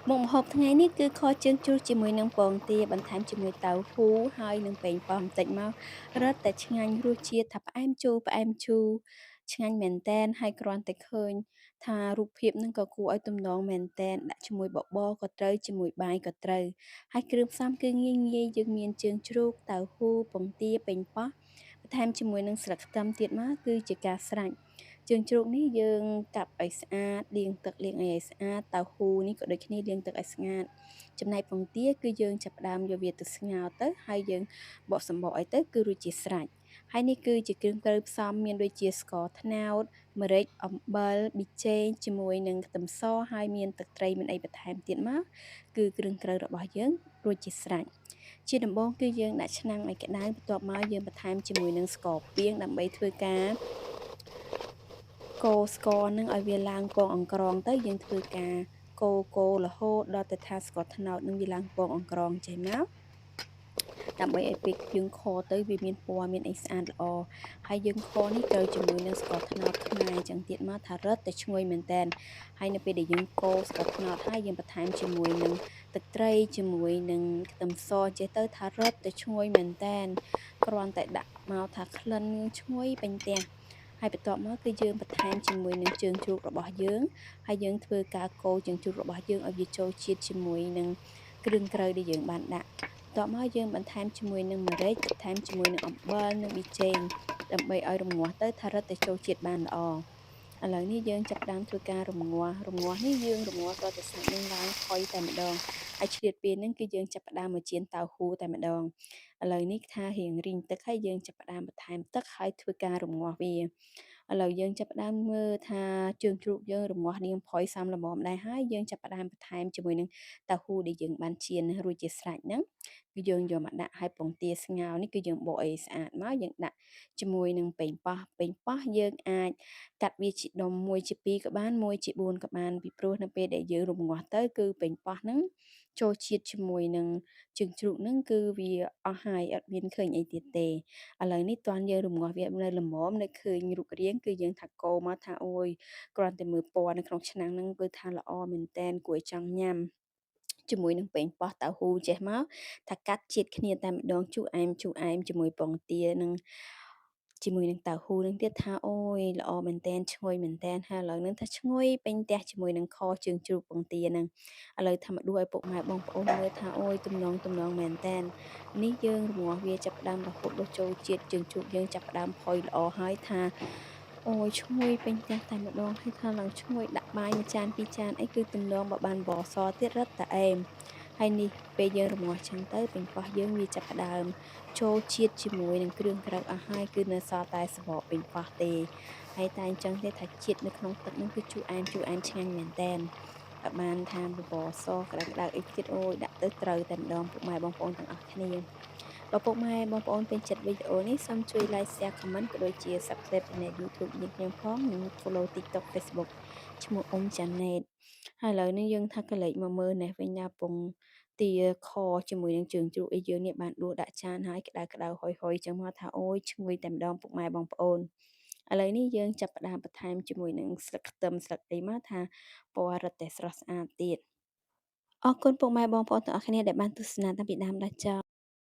មុខម្ហូបថ្ងៃនេះគឺខជើងជ្រូកជាមួយនឹងពងទាបន្ថែមជាមួយតៅហ៊ូហើយនឹងប៉េងប៉ោះបន្តិចមករឹតតែឆ្ងាញ់រសជាតិថាផ្អែមជូរផ្អែមជូរឆ្ងាញ់មែនតែនហើយគ្រាន់តែឃើញថារូបភាពនឹងក៏គួរឲ្យទំនងមែនតែនដាក់ជាមួយបបរក៏ត្រូវជាមួយបាយក៏ត្រូវហើយគ្រឿងផ្សំគឺងាយងាយយើងមានជើងជ្រូកតៅហ៊ូពងទាប៉េងប៉ោះបន្ថែមជាមួយនឹងស្លឹកខ្ទឹមទៀតមកគឺជាការស្រេចជើងជ្រូកនេះយើងកាប់ឲ្យស្អាតលាងទឹកលាងអីឲ្យស្អាតតៅហ៊ូនេះក៏ដូចគ្នាលាងទឹកឲ្យស្អាតចំណែកពងទាគឺយើងចាប់ផ្ដើមយកវាទៅស្ងោរទៅហើយយើងបកសម្បកឲ្យទៅគឺរួចជាស្រេចហើយនេះគឺជាគ្រឿងក្រៅផ្សំមានដូចជាស្ករត្នោតម្រេចអំបិលប៊ីចេងជាមួយនឹងខ្ទឹមសហើយមានទឹកត្រីមានអីបន្ថែមទៀតមកគឺគ្រឿងក្រៅរបស់យើងរួចជាស្រេចជាដំបូងគឺយើងដាក់ឆ្នាំងឲ្យក្តៅបន្ទាប់មកយើងបន្ថែមជាមួយនឹងស្ករពាងដើម្បីធ្វើការកូរស្ករនឹងឲ្យវាឡើងពងអង្ក្រងទៅយើងធ្វើការកូរកូររហូតដល់ទៅថាស្ករត្នោតនឹងវាឡើងពងអង្ក្រងចេះមកដើម្បីឲ្យពេលយើងខទៅវាមានពណ៌មានអីស្អាតល្អហើយយើងខនេះត្រូវជាមួយនឹងស្ករត្នោតខ្មែរអញ្ចឹងទៀតមកថារឹតតែឈ្ងុយមែនតែនហើយនៅពេលដែលយើងកូរស្ករត្នោតហើយយើងបន្ថែមជាមួយនឹងទឹកត្រីជាមួយនឹងខ្ទឹមសចេះទៅថារឹតតែឈ្ងុយមែនតែនគ្រាន់តែដាក់មកថាក្លិនឈ្ងុយពេញផ្ទះហើយបន្ទាប់មកគឺយើងបន្ថែមជាមួយនឹងជើងជ្រូករបស់យើងហើយយើងធ្វើការកូរជើងជ្រូករបស់យើងឲ្យវាចូលជាតិជាមួយនឹងគ្រឿងក្រៅដែលយើងបានដាក់បន្ទាប់មកយើងបន្ថែមជាមួយនឹងម្រេចបន្ថែមជាមួយនឹងអំបិលនិងប៊ីចេងដើម្បីឲ្យរងាស់ទៅថារឹតតែចូលជាតិបានល្អឥឡូវនេះយើងចាប់ផ្ដើមធ្វើការរងាស់រងាស់នេះយើងរងាស់ទាល់តែសាច់នឹងឡើងផុយតែម្ដងហើយឆ្លៀតពេលហ្នឹងគឺយើងចាប់ផ្ដើមមកចៀនតៅហ៊ូតែម្ដងឥឡូវនេះថារៀងរីងទឹកហើយយើងចាប់ផ្ដើមបន្ថែមទឹកហើយធ្វើការរងាស់វាឥឡូវយើងចាប់ផ្ដើមមើលថាជើងជ្រូកយើងរងាស់នាងផុយសមល្មមដែរហើយយើងចាប់ផ្ដើមបន្ថែមជាមួយនឹងតៅហ៊ូដែលយើងបានចៀនរួចជាស្រេចហ្នឹងគឺយើងយកមកដាក់ឲ្យពងទាស្ងោរនេះគឺយើងបកឲ្យស្អាតមកយើងដាក់ជាមួយនឹងប៉េងប៉ោះប៉េងប៉ោះយើងអាចកាត់វាជាដុំ1ជា2ក៏បាន1ជា4ក៏បានពីព្រោះនៅពេលដែលយើងរងាស់ទៅគឺប៉េងប៉ោះហ្នឹងចូលជាតិជាមួយនឹងជើងជ្រូកហ្នឹងគឺវាអស់ហើយអត់មានឃើញអីទៀតទេឥឡូវនេះតន់យើងរងាស់វានៅល្មមនៅឃើញរូបរាងគឺយើងថាកោមកថាអូយគ្រាន់តែមើលពណ៌នៅក្នុងឆ្នាំងហ្នឹងគឺថាល្អមែនតែនគួរឲ្យចង់ញ៉ាំជាមួយនឹងប៉េងប៉ោះតៅហ៊ូចេះមកថាកាត់ជាតិគ្នាតែម្ដងជូរអែមជូរអែមជាមួយពងទានឹងជាមួយនឹងតៅហ៊ូនឹងទៀតថាអូយល្អមែនតែនឈ្ងុយមែនតែនហើយឥឡូវនឹងថាឈ្ងុយពេញផ្ទះជាមួយនឹងខជើងជ្រូកពងទានឹងឥឡូវថាមកដួសឲ្យពុកម៉ែបងប្អូនមើលថាអូយទំនងទំនងមែនតែននេះយើងរងាស់វាចាប់ផ្ដើមរហូតដល់ចូលជាតិជើងជ្រូកយើងចាប់ផ្ដើមផុយល្អហើយថាអូយឈ្ងុយពេញផ្ទះតែម្ដងហើយថាឡើងឈ្ងុយដាក់បាយមួយចានពីរចានអីគឺទំនងបើបានបសទៀតរឹតតែអេមហើយនេះពេលយើងរងាស់ចឹងទៅប៉េងប៉ោះយើងវាចាប់ផ្ដើមចូលជាតិជាមួយនឹងគ្រឿងក្រៅអស់ហើយគឺនៅសល់តែសបកប៉េងប៉ោះទេហើយតែអញ្ចឹងទេថាជាតិនៅក្នុងទឹកហ្នឹងគឺជូរអែមជូរអែមឆ្ងាញ់មែនតែនបើបានថាបបរសក្តៅក្តៅអីទៀតអូយដាក់ទៅត្រូវតែម្ដងពុកម៉ែបងប្អូនទាំងអស់គ្នាបើពុកម៉ែបងប្អូនពេញចិត្តវីដេអូនេះសូមជួយ like share comment ក៏ដូចជា Subscribe Channel YouTube យើងខ្ញុំផងនិង Follow TikTok Facebook ឈ្មោះអ៊ុំចាណេតហើយឥឡូវនេះយើងថាកលេចមកមើលនេះវិញណាពងទាខជាមួយនឹងជើងជ្រូកអីយើងនេះបានដួសដាក់ចានហើយក្តៅក្តៅហុយហុយចឹងមកថាអូយឈ្ងុយតែម្ដងពុកម៉ែបងប្អូនឥឡូវនេះយើងចាប់ផ្ដើមបន្ថែមជាមួយនឹងស្លឹកខ្ទឹមស្លឹកអីមកថាពណ៌រឹតតែស្រស់ស្អាតទៀតអរគុណពុកម៉ែបងប្អូនទាំងអស់គ្នាដែលបានទស្សនាតាំងពីដើមដល់ចប់។